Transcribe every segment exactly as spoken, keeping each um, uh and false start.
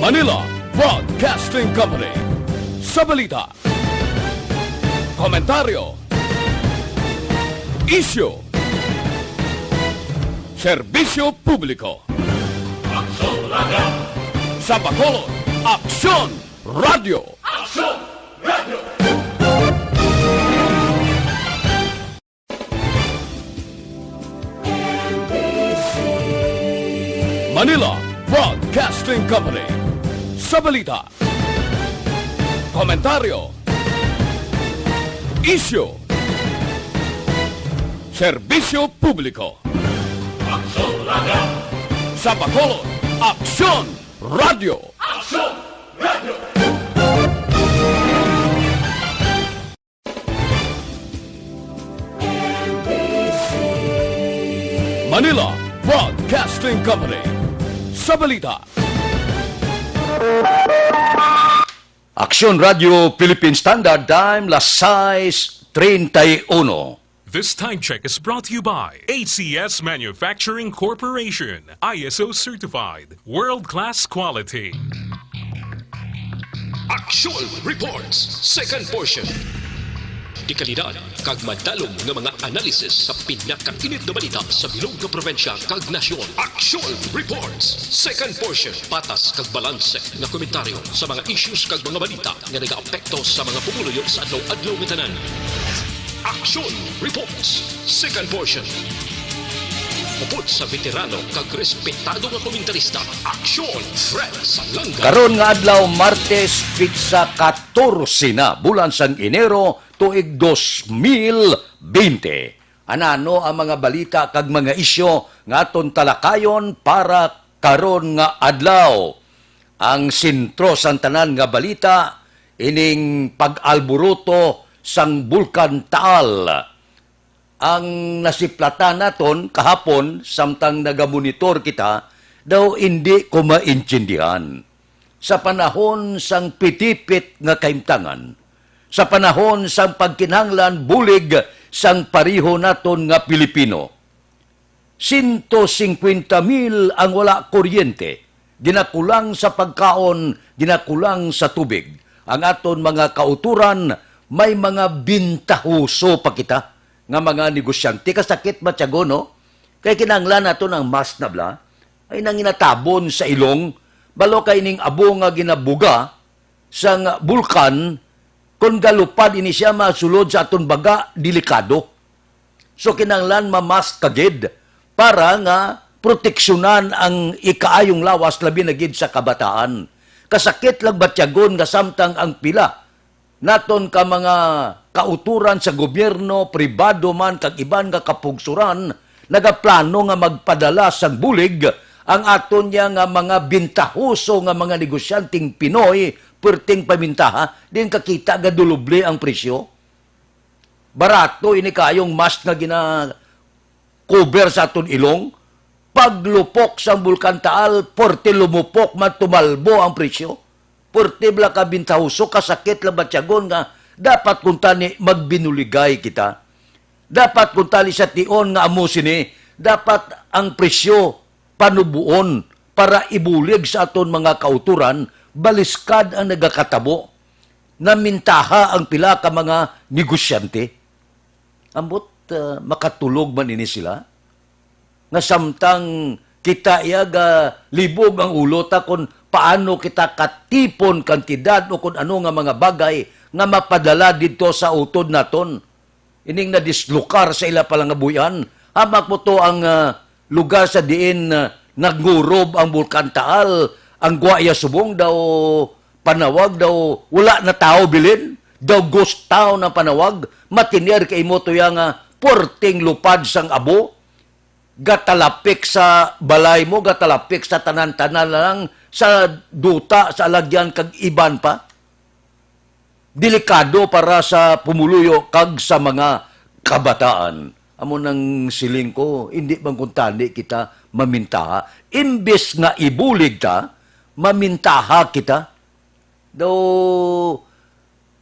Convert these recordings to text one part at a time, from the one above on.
Manila Broadcasting Company. Sa balita, komentaryo, isyu, serbisyo publiko. Aksyon Radio. Sa Bacolod, Aksyon Radio. Aksyon Radio. Manila Broadcasting Company. Sa balita, komentaryo, isyu, serbisyo publiko. Aksyon Radio. Sa Bacolod, Aksyon Radio. Aksyon Radio. Manila Broadcasting Company. Sa balita, Aksyon Radio Philippine Standard Time, las sais treinta y uno. This time check is brought to you by A C S Manufacturing Corporation, I S O certified, world-class quality. Action Reports, second portion. Dekalidad kag madalom nga mga analisis sa pinakainit nga balita sa bilog nga probinsya kag nasyon. Action Reports, second portion. Patas kag balanse nga komentaryo sa mga issues kag mga balita nga nagaapekto sa mga pumuluyo sa adlaw-adlaw nga tanan. Action Reports, second portion. Upod sa veterano kag respetado nga komentarista, Action Fred Salanga. Karon nga adlaw, Martes, pitsa katorse na, bulan sang Enero, tuig dos mil bente. Anano ang mga balita kag mga isyu nga aton talakayon para karon nga adlaw? Ang sentro sang tanan nga balita, ining pag-alboroto sang Bulkan Taal. Ang nasiplatan naton kahapon, samtang nagamonitor kita, daw indi ko maintindihan. Sa panahon sang pitipit nga kahimtangan, sa panahon sang pagkinahanglan bulig sang pareho naton nga Pilipino, sento singkwenta mil ang wala kuryente, ginakulang sa pagkaon, ginakulang sa tubig. Ang aton mga kautoran, may mga bintahoso pa kita nga mga negosyante. Kasakit matyagon, no? Kay kinahanglan naton ang mask na bala. Ay nang ginatabon sa ilong, balo kay ning abo nga ginabuga sang bulkan, kon galupad ini siya masulod sa aton baga, delikado. So, kinahanglan mamask ka gid para nga proteksyonan ang ikaayong lawas, labi na gid sa kabataan. Kasakit lang batyagon nga samtang ang pila naton ka mga kautoran sa gobyerno, pribado man, kag iban nga kapugsuran, nagaplano nga magpadala sang bulig ang aton niya nga mga bintahoso nga mga negosyanteng Pinoy, perting pamintaha, din kakita nga duluble ang presyo. Barato ini kaayong mask nga gina-cover sa aton ilong. Paglupok sang Bulkan Taal, porte lumupok man, tumalbo ang presyo. Porte bala ka bintahoso, kasakit lang batyagon nga dapat kuntani magbinuligay kita. Dapat kuntani sa tion nga amo sini, dapat ang presyo panubuon para ibulig sa aton mga kautoran, baliskad ang nagakatabo. Namintaha ang pila ka mga negosyante. Ambot, ah, makatulog man ini sila? Nga samtang kita iya ga libog ang ulo ta kung paano kita katipon kantidad o kung ano nga mga bagay nga mapadala didto sa utod naton. Ining nadislokar sa ila palangabuhian. Hamak mo to ang, ah, lugar sa diin, ah, nagngurub ang Bulkan Taal, ang gwa iya subong daw panawag daw wala na tao bilin, daw ghost town ang panawag, matiner kay imo to iya nga puwerteng lupad sang abo, gatalapik sa balay mo, gatalapik sa tanan-tanan lang, sa duta, sa alagyan, kag iban pa. Delikado para sa pumuluyo kag sa mga kabataan. Amo nang siling ko, hindi man kuntani kita mamintaha. Imbes nga ibulig ta, mamintaha kita. Daw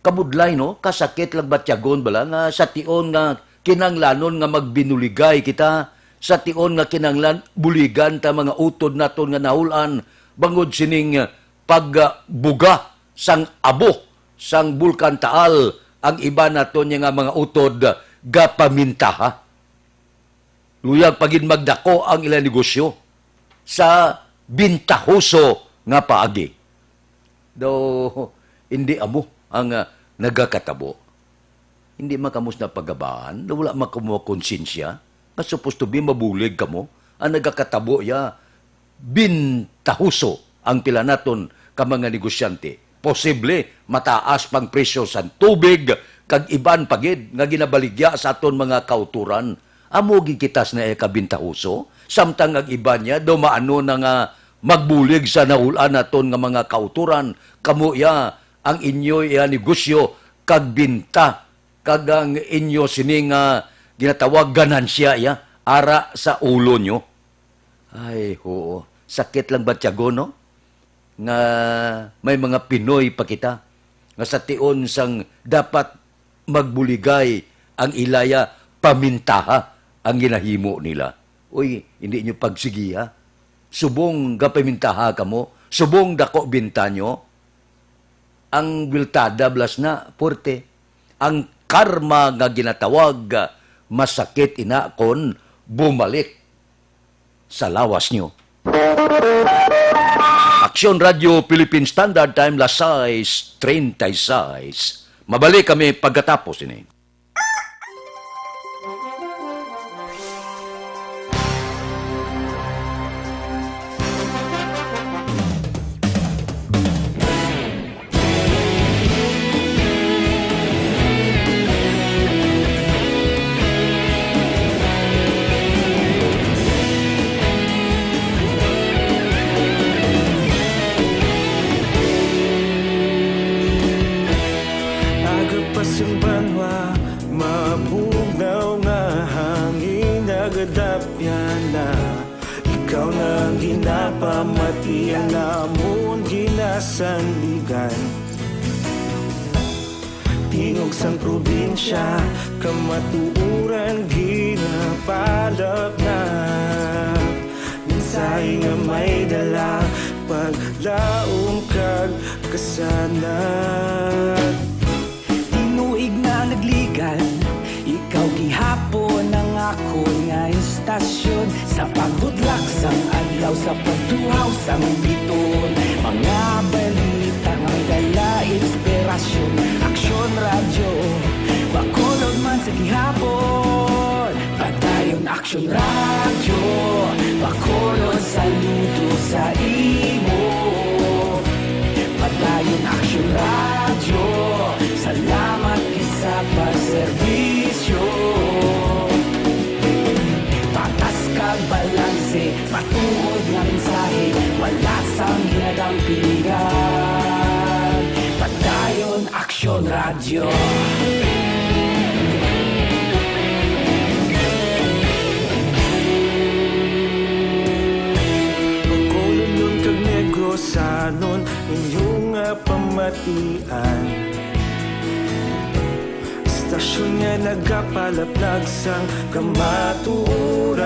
kabudlay, no? Kasakit lang batyagon bala nga sa tion nga kinanglanon nga magbinuligay kita, sa tion nga kinanglan buligan ta mga utod naton nga nahul-an bangod sining, ah, pagbuga sang abo sang Bulkan Taal ang iban naton nga mga utod gapamintaha. Luyag pa gid magdako ang ila negosyo sa bintahoso nga paagi. Daw, hindi amo ang, ah, nagakatabo. Hindi man kamo na pagabaan, wala man kamo konsensya, nga supposed to be mabulig kamo, ang nagakatabo ya, bintahoso ang pila naton ka mga negosyante. Posible mataas pang presyo sa tubig kag iban pa gid nga ginabaligya sa aton mga kautoran. Amo gid kita sa naay kabintahoso, samtang ang iban niya daw maano na nga magbulig sa naul-an naton nga mga kautoran. Kamo iya ang inyo iya negosyo kag binta kag ang inyo sini nga ginatawag ganansya iya ara sa ulo nyo. Ay, oo. Sakit lang ba tiyago, no? Nga may mga Pinoy pa kita nga sa tion sang dapat magbuligay ang ilaya pamintaha ang ginahimo nila. Uy, hindi nyo pagsigiha. Subong gapamintaha kamo, subong dako binta nyo, ang biltada blas na, porte. Ang karma nga ginatawag, masakit ina kon bumalik sa lawas nyo. Aksyon Radyo Philippine Standard Time, las sais treinta y seis. Mabalik kami pagkatapos ini. Aga pa sang banwa, mabugnaw nga hangin nagadapyan na. Ikaw na ang ginapamati, ang amon ginasandigan. Tingog sang probinsya, kamatuoran ginapalapnap. Mensahe nga may dala, paglaom kag kasanag. Tinuig na nagligan, ikaw gihapon ang akon nga istasyon. Sa pagbutlak sang adlaw, sa pagtuhaw sang biton, mga balita nga may dala inspirasyon. Aksyon Radyo, Bacolod man sa gihapon. Padayon Aksyon Radyo, Bacolod, saludo sa imo. Padayon Aksyon Radyo, salamat gid sa pagserbisyo. Patas kag balanse, matuod nga mensahe, wala sang ginadampingan. Padayon Aksyon Radyo. Bacolodnon kag Negrosanon, inyo nga pamatian. Istasyon nga nagapalaplag sang kamatuoran.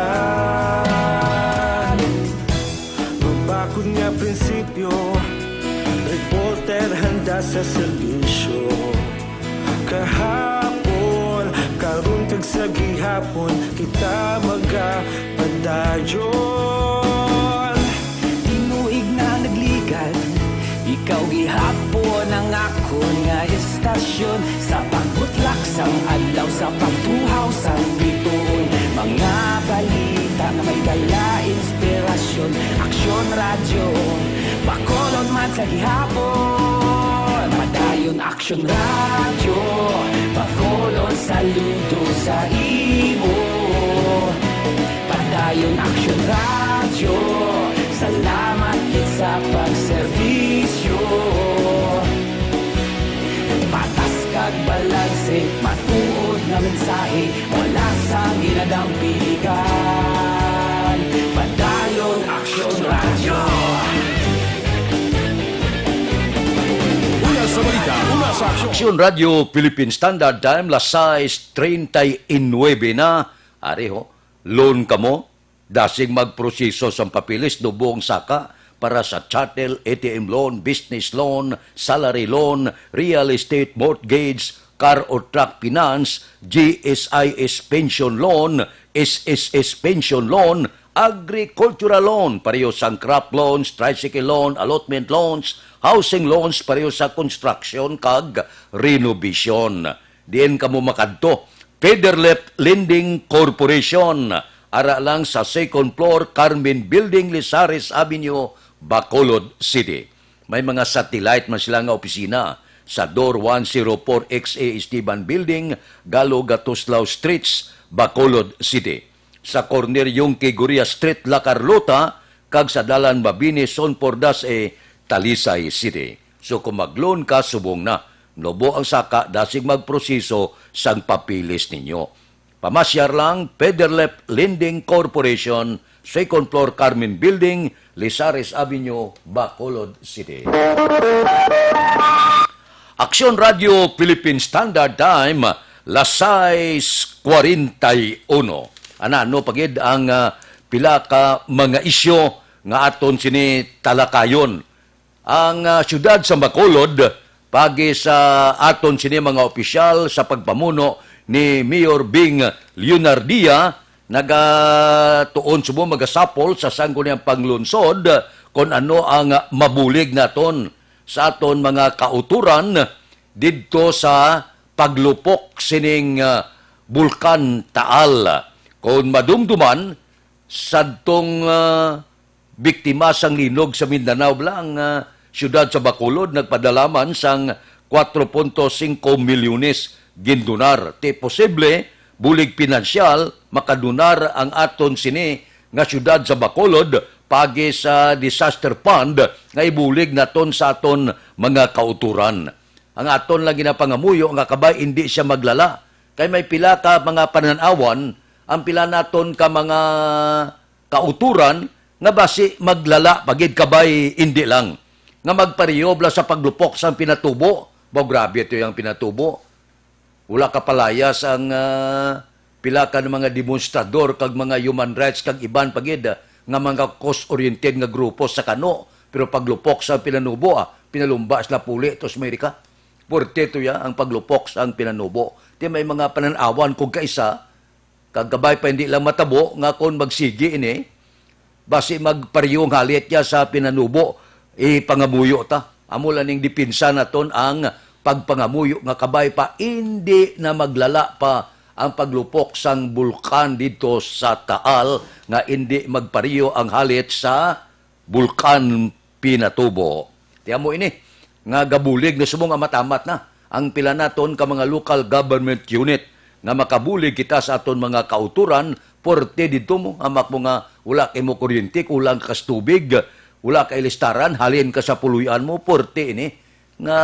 Mabakod nga prinsipyo, reporter handa sa serbisyo. Kahapon, karon kag sa gihapon, kita magapadayon. Tinuig na nagligan, ikaw gihapon ang akon nga istasyon. Sa pagbutlak sang adlaw, sa pagtuhaw sang bituon, mga balita nga may dala inspirasyon. Aksyon Radyo, Bacolod man sa gihapon. Padayon Aksyon Radyo, Bacolod, saludo sa imo. Padayon Aksyon Radyo, salamat gid sa pagserbisyo. Patas kag balanse, matuod nga mensahe, wala sang ginadampingan. Padayon Aksyon Radyo. Una sa balita, una sa aksyon. Aksyon Radyo Philippine Standard Time, las sais treinta y nueve na. Ari ho, loan kamo, dasig magproseso sang papeles, dubong saka para sa chattel, A T M loan, business loan, salary loan, real estate mortgage, car or truck finance, G S I S pension loan, S S S pension loan, agricultural loan, pareho sang crop loans, tricycle loan, allotment loans, housing loans, pareho sa construction kag renovation. Diin kamo makadto? Federlep Lending Corporation, ara lang sa second floor, Carmen Building, Lizares Avenue, Bacolod City. May mga satellite man sila nga opisina sa Door one zero four X A Esteban Building, Galo Gatuslao Streets, Bacolod City, sa corner Yungque Gorria Street, La Carlota, kag sa Dalan Mabini, Son Pordas A, Talisay City. So kung mag-loan ka, subong na, nubo ang saka, dasig magproseso sang papeles ninyo. Pamasyar lang, Federlep Lending Corporation, second floor, Carmen Building, Lizares Avenue, Bacolod City. Aksyon Radio Philippine Standard Time, las sais cuarenta y uno. Ana, no, pagid ang, ah, pila ka mga isyu nga aton sini talakayon. Ang, ah, siyudad sa Bacolod, pagi sa aton sini mga opisyal sa pagpamuno ni Mayor Bing Leonardia, nagatuon subo magasapol sa sangguniang panglunsod kon ano ang mabulig naton sa aton mga kauturan didto sa paglupok sining, ah, Bulkan Taal. Kon madumduman, sadtong, ah, biktima sang linog sa Mindanao, bala ang, ah, siyudad sa Bacolod nagpadala man sang kwatro punto singko milyones gindonar. Ti posible, bulig pinansyal, makadonar ang aton sini nga siyudad sa Bacolod pagi sa disaster fund nga ibulig naton sa aton mga kauturan. Ang aton lang ginapangamuyo nga kabay indi siya maglala. Kay may pila ka mga panan-awan, ang pila naton ka mga kauturan nga basi maglala pa gid kabay indi lang nga magpariyob lang sa paglupok sang pinatubo. Baw, grabe to yang pinatubo. Wala kapalayas ang, ah, pila ka mga demonstrador kag mga human rights kag iban pa gid, ah, nga mga cause-oriented nga grupo sa kano. Pero paglupok sa pinanubo, ah, pinalumba sila puli to sa Amerika. Puwerte to ya ang paglupok sang pinanubo. Ti may mga panan-awan kog kaisa, kag kabay pa hindi lang matabo nga kon magsigi ini, basi magpareho ang halit niya sa pinanubo, ipangamuyo ta. Amo lang ning depensa naton ang pagpangamuyo nga kabay pa, indi na maglala pa ang paglupok sang bulkan didto sa Taal, nga indi magpareho ang halit sa Bulkan Pinatubo. Ti amo ini nga gabulig na subong nga matamat na ang pila naton ka mga local government unit nga makabulig kita sa aton mga kauturan, puwerte didto mo, hamak mo nga wala kay mo kuryente, kulang ka sa tubig, wala kay listaran, halin ka sa puloy-an mo, puwerte ini nga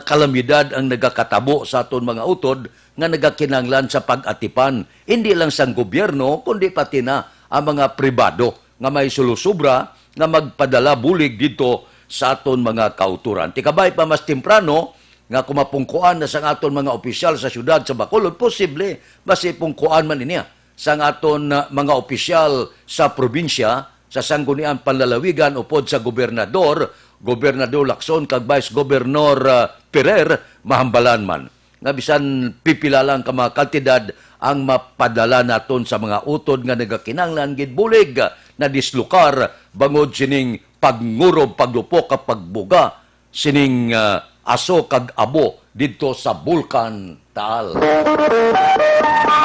kalamidad ang nagakatabo sa aton mga utod nga nagakinahanglan sa pag-atipan, hindi lang sang gobyerno, kundi pati na ang mga pribado nga may sulusubra nga magpadala bulig didto sa aton mga kauturan. Ti kabay pa mas temprano nga kung mapungkuan na sang aton mga opisyal sa siyudad sa Bacolod, posible basi pungkuan man ini, ah, sang aton, ah, mga opisyal sa probinsya, sa Sangguniang Panlalawigan upod sa gobernador, Gobernador Lacson kag Vice Governor, ah, Ferrer, mahambalan man nga bisan pipila lang ka mga kantidad ang mapadala naton sa mga utod nga nagakinahanglan gid bulig na dislokar bangod sining pagngurob, paglupok, kag pagbuga sining, ah, aso kag abo didto sa Bulkan Taal.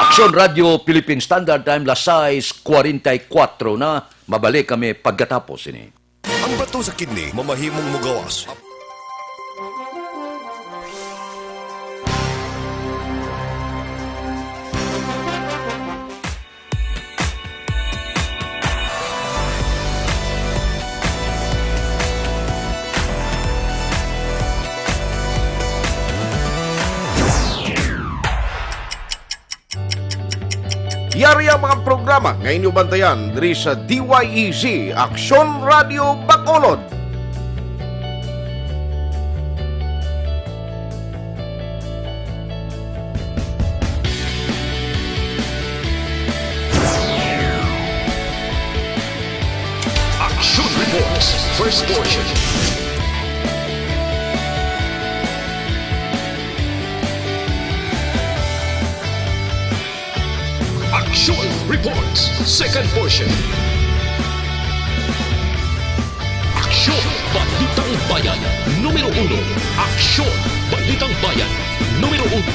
Aksyon Radio Philippine Standard Time, las sais cuarenta y cuatro na. Mabalik kami pagkatapos sini. Ang bato sa kidney mamahimong mugawas. Yari ang mga programa nga inyo bantayan diri sa D Y E Z, Aksyon Radio Bacolod. Shoot Reports, first portion. Action Reports, second portion. Aksyon, Balitang Bayan, numero uno. Aksyon, Balitang Bayan, numero uno.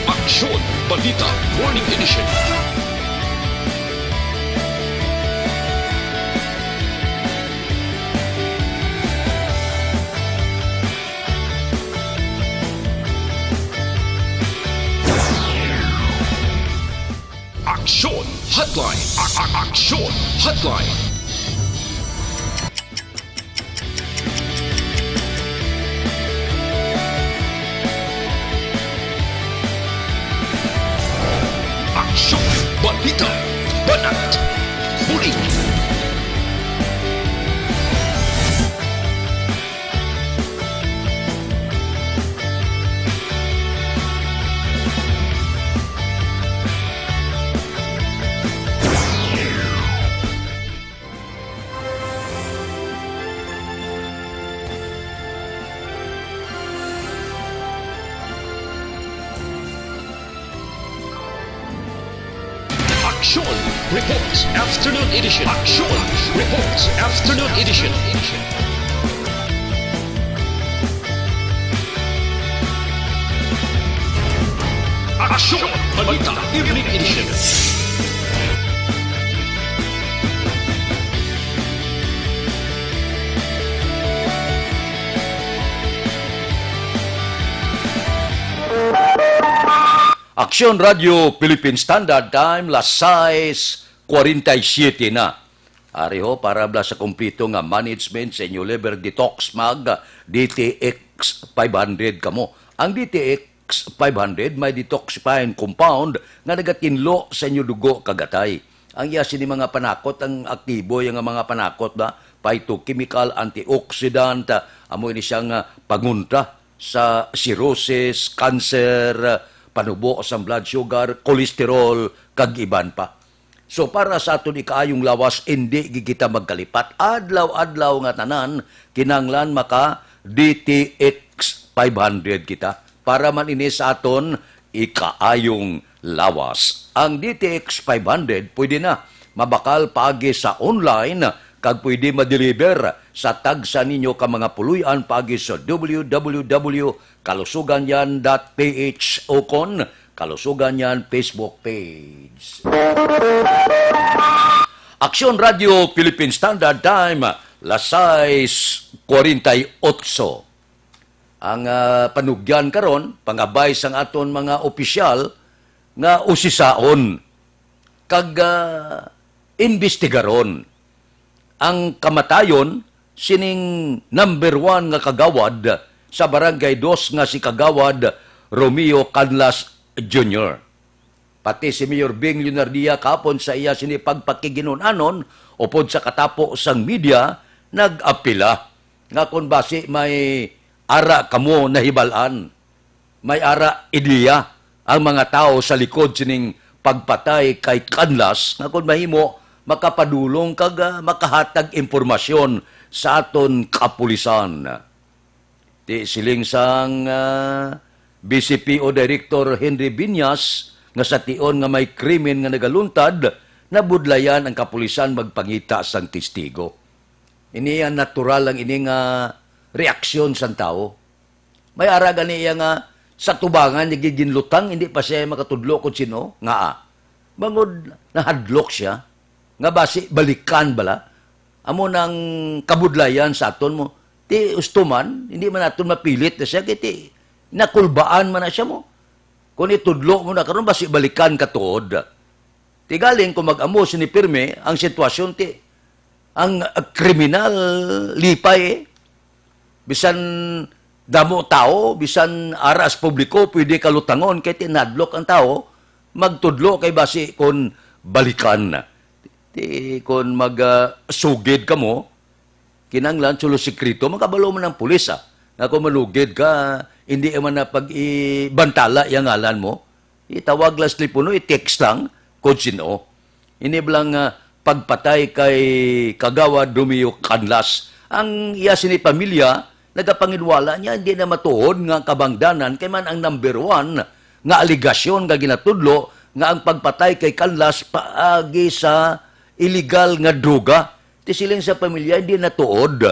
Aksyon, Balita, Morning Edition. Aksyon Hotline. A- a- Aksyon Hotline. Aksyon, balita, banat, bulig. Aksyon Reports Afternoon Edition. Aksyon Reports Afternoon Edition. Aksyon Balita Evening Edition. Aksyon Radio Philippine Standard Time, las sais kwarenta y siete na. Ari ho, para bala sa kompleto nga management sa inyo liver detox, mag D T X five hundred kamo. Ang D T X five hundred may detoxifying compound nga nagatinlo sa inyo dugo kag atay. Ang iya sini mga panakot, ang aktibo iya nga mga panakot ba, phytochemical, antioxidant, ah, amo ini siya nga pangontra sa cirrhosis, cancer, panubo sang blood sugar, cholesterol, kag iban pa. So, para sa aton ikaayong lawas, indi gid kita magkalipat. Adlaw-adlaw nga tanan, kinahanglan maka D T X five hundred kita para man ini sa aton ikaayong lawas. Ang D T X five hundred pwede na mabakal paagi sa online kag pwede madeliver sa tagsa ninyo ka mga puloy-an paagi sa W W W kalusuganyan dot P H ukon Kalusuganyan Facebook page. Aksyon Radio Philippine Standard Time, las sais kwarenta y otso. Ang, ah, panugyan karon, pangabay sang aton mga opisyal nga usisaon kag, ah, imbestigaron ang kamatayon sining number one nga kagawad sa Barangay Dos nga si Kagawad Romeo Canlas Junior. Pati si Mayor Bing Leonardia kahapon sa iya sini pagpakiginun-anon upod sa katapo sang media, nag-apila nga kon basi may ara kamo nahibal-an, may ara ideya ang mga tawo sa likod sining pagpatay kay Canlas nga kon mahimo makapadulong kag, ah, makahatag impormasyon sa aton kapulisan. Ti siling sang, ah, B C P O Director Henry Viñas nga sa tion nga may krimen nga nagaluntad, nabudlayan ang kapulisan magpangita sang testigo. Ini ang natural lang ini nga reaksyon sang tawo. May ara gani iya nga sa tubangan niya giginlutang, hindi pa siya makatudlo kung sino, ngaa. Bangod nahadlok siya, nga basi balikan bala. Amo nang kabudlayan sa aton mo. Ti usto man, hindi man naton mapilit na siya, kay ti nakulbaan man na siya mo. Kung itudlo mo na karon, basi balikan ka tuod. Ti galing kung mag-amo sini pirme ang sitwasyon, ti ang, ah, kriminal lipay, eh. Bisan damo tawo, bisan ara sa publiko, pwede kalutangon kay tinadlok ang tawo, magtudlo kay basi kon balikan. Ti kon mag, ah, sugid kamo, kinahanglan sulo sikreto, makabalo man ang pulis, ah, nga kung malugid ka, hindi man na pag-ibantala yung ngalan mo. Itawag lang sa telepono, i-text lang. Kon sin-o? Ini bala nga pagpatay kay Kagawad Romeo Canlas. Ang iya sini pamilya, nagapanginwala niya, hindi na matuod nga kabangdanan kay man ang number one nga aligasyon nga ginatudlo nga ang pagpatay kay Canlas paagi sa iligal nga droga. Ti siling sa pamilya, hindi na tuod.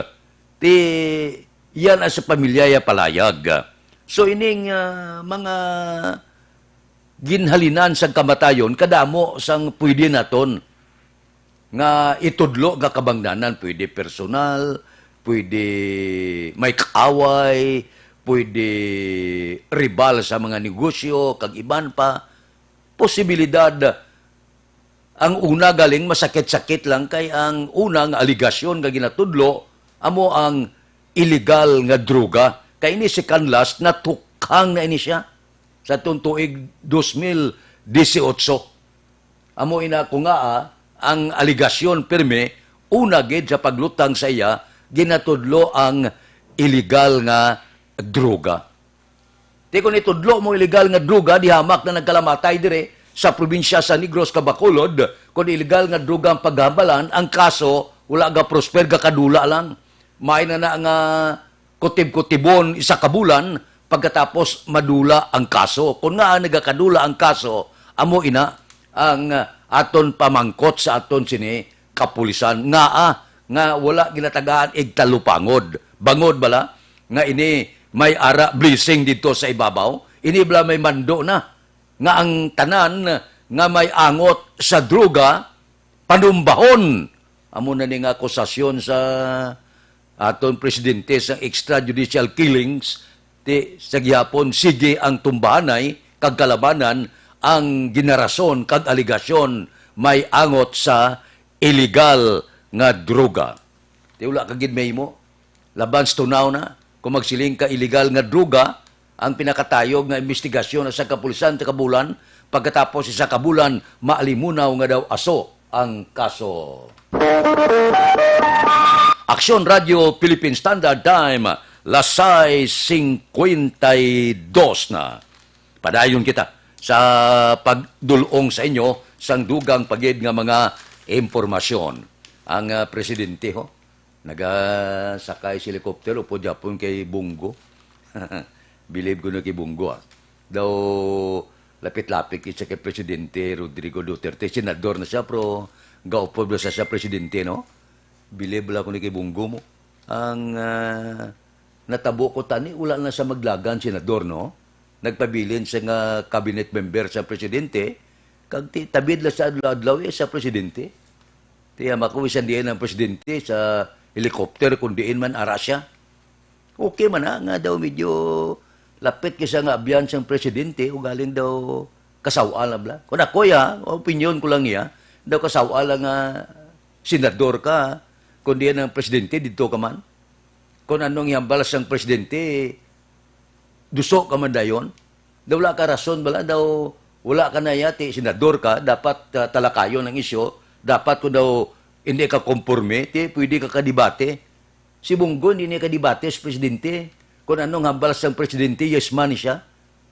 Ti yan ang sa pamilya ya palayag. So, ining, ah, mga ginhalinan sang kamatayon, kadamo sang pwede naton nga itudlo nga kabangdanan. Pwede personal, pwede may kaaway, pwede rival sa mga negosyo, kag iban pa. Posibilidad. Ang una galing masakit-sakit lang kay ang una nga aligasyon nga ginatudlo amo ang iligal nga droga. Kay ini si Canlas, natukhang na ini siya sa tuong tuig dos mil dieciocho. Amo ina ko nga, ah, ang aligasyon pirmi, una gid sa paglutang sa iya, ginatudlo ang iligal nga droga. Ti kon itudlo mo iligal nga droga, di hamak na nagkalamatay dire sa probinsya sa Negros kag Bacolod, kon iligal nga droga ang paghambalan, ang kaso wala ga prosper, gakadula lang. May na na nga kutib-kutibon isa ka bulan, pagkatapos madula ang kaso. Kon nga nagakadula ang kaso, amo ina ang, ah, aton pamangkot sa aton sini kapulisan. Ngaa nga wala ginatagaan igtalupangod? Bangod bala nga ini may ara blessing didto sa ibabaw? Ini bala may mando na nga ang tanan nga may angot sa droga panumbahon? Amo na ni nga akusasyon sa aton presidente sa extrajudicial killings, ti sa gihapon sige ang tumbahanay kag kalabanan ang ginarason kag aligasyon may angot sa iligal nga droga. Ti wala ka gid mahimo. Laban sa tunaw na, kung magsiling ka iligal nga droga, ang pinakatayog nga investigasyon sa kapulisan sa kabulan, pagkatapos isa ka bulan, maalimunaw nga daw aso ang kaso. Aksyon Radio Philippine Standard Time, las sais cincuenta y dos na. Padayon kita sa pagdulong sa inyo sang dugang pa gid nga mga impormasyon. Ang, ah, presidente, ho, nagasakay sa helicopter upod gihapon kay Bong Go. Bilib ko na kay Bong Go, ah. Daw lapit-lapit gid siya kay Presidente Rodrigo Duterte. Senador na siya, pero gaupod na siya sa presidente, no? Bilib lang ko ni kay Bong Go mo. Ang, ah, natabo ko tani, wala na sa maglagan senador, no? Nagpabilin siya nga cabinet member sa presidente, kag ti-, tabid lang sa adlaw-adlaw, eh, sa presidente. Ti, hamak ko, bisan diin ang presidente sa helicopter, kung diin man ara siya. Okay man na, nga daw medyo lapit kay siya nga abyan sang presidente, ugaling daw kasaw-a lang bala. Kung ako, ya, opinyon ko lang niya, daw kasaw-a lang nga senador ka, kung diin ang presidente, didto ka man. Kung anong ihambal sang presidente, duso ka man dayon. Daw wala ka rason bala, daw wala ka na yati, senador ka, dapat, ah, talakayon ang isyu, dapat kung daw hindi ka komporme, ti, pwede ka kadibate. Si Bong Go, hindi niya kadibate sa presidente. Kung anong hambal sang presidente, yes man siya.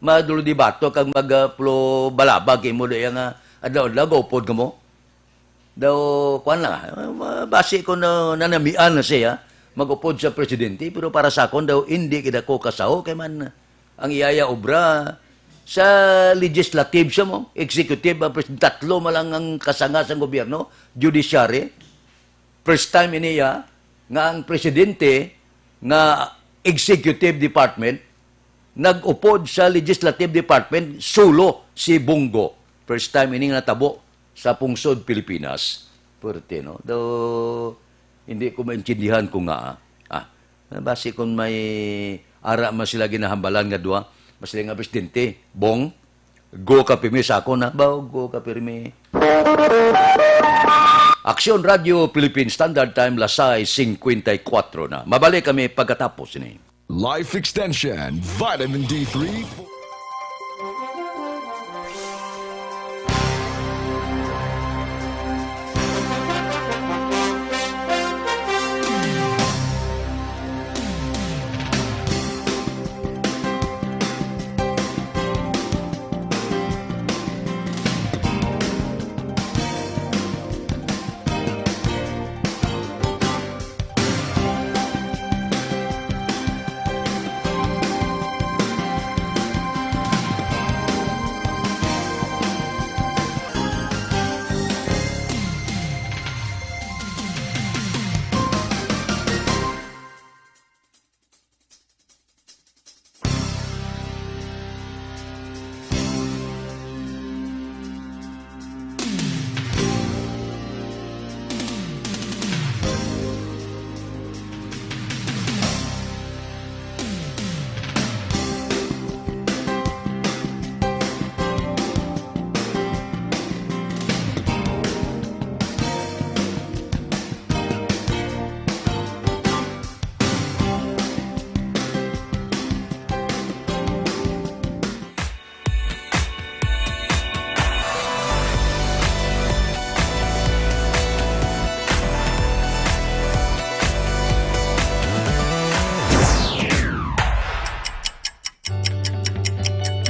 Madulodibato kag mag, ah, pulo balabag kay mo diya nga adlaw-adlaw, gaupod ka mo. Daw, kuwan lang, ah, ma-, basi ko na nanamian na siya, mag-upod sa presidente, pero para sa akon daw, hindi gid ako kasaho, kay man, ang iyaya obra, sa legislative siya mo, executive, ang pres-, tatlo man lang ang kasanga sang gobyerno, judiciary. First time ini iya nga ang presidente nga executive department nag-upod sa legislative department, solo si Bong Go. First time ini nga natabo sa pungsod Pilipinas. Pwerte, no? Daw, hindi ko maintindihan kung nga, ah, basi kung may ara man sila ginahambalan nga duha, mas nga presidente, Bong, go ka pirmi sa akon, ha? Baw, go ka pirmi. Aksyon Radio Philippine Standard Time, las sais cincuenta y cuatro na. Mabalik kami pagkatapos ni. Life Extension, Vitamin D three.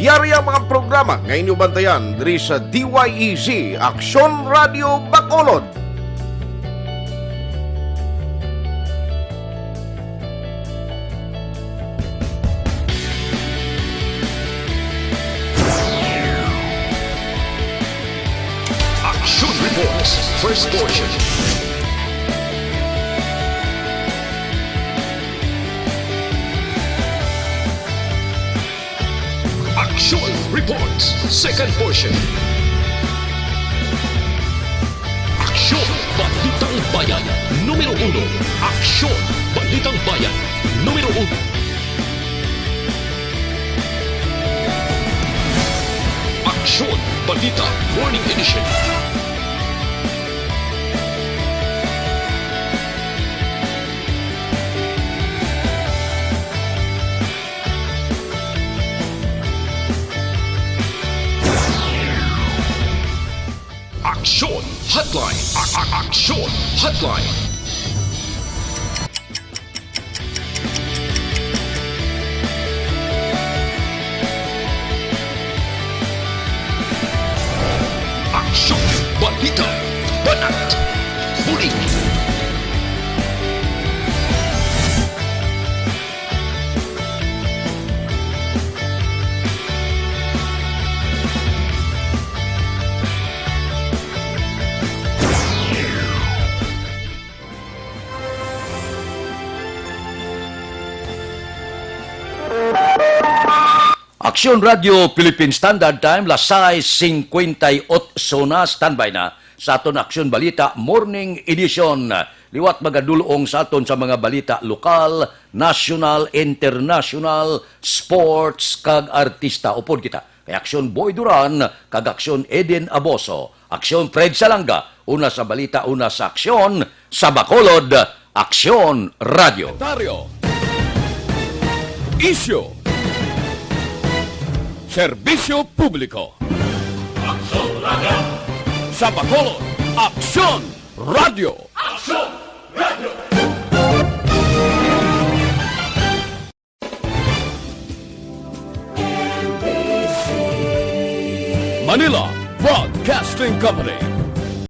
Yari ang mga programa nga inyo bantayan diri sa D Y E Z, Aksyon Radio Bacolod. Action Reports, first portion. Action Reports, second portion. Aksyon, Balitang Bayan, numero uno. Aksyon, Balitang Bayan, numero uno. Aksyon, Balita, Morning Edition. Aksyon Hotline. A- a- Aksyon Hotline. Aksyon, balita, banat, bulig. Aksyon Radio Philippine Standard Time, las sais singkwenta y otso na, standby na sa aton Aksyon Balita Morning Edition. Liwat magadulong sa aton sa mga balita lokal, national, international, sports, kag artista. Upod kita kay Aksyon Boy Duran kag Aksyon Eden Aboso, Aksyon Fred Salanga, una sa balita, una sa aksyon, sa Bacolod, Aksyon Radio. Komentaryo. Isyu. Serbisyo publiko. Aksyon Radio. Sa Bacolod, Aksyon Radio. Aksyon Radio. Manila Broadcasting Company.